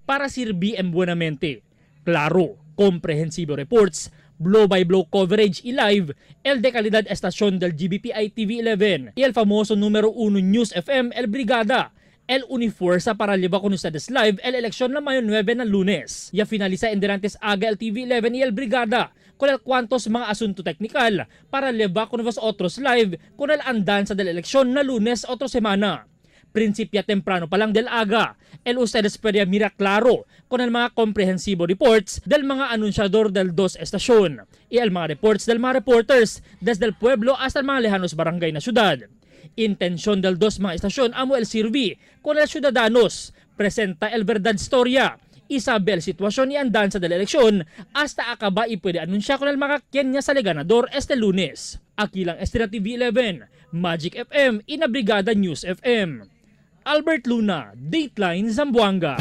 Para sirbi en buenamente. Claro, comprehensivo reports, blow-by-blow coverage y live, el de calidad estación del GBPI TV 11 y el famoso número 1 News FM El Brigada. El Unifuerza para llevar con ustedes live el elección na Mayo 9 na Lunes. Ya finaliza en derantes aga el TV 11 y el Brigada con el cuantos mga asunto teknikal para llevar con vosotros live con el andanza de la elección na Lunes otro semana. Prinsipya temprano pa lang del aga, el ustedes puede mira claro con el mga comprehensivo reports del mga anunciador del dos estasyon y el mga reports del mga reporters desde el pueblo hasta el mga lejanos barangay na syudad. Intensyon del dos mga estasyon amo el sirvi con el ciudadanos, presenta el verdad storia, Isabel sitwasyon y andanza de la eleksyon hasta acaba y puede anunciar con el mga Kenya sa ganador este Lunes. Aquí lang Estrella TV 11, Magic FM, Inabrigada News FM. Albert Luna, Dateline Zamboanga.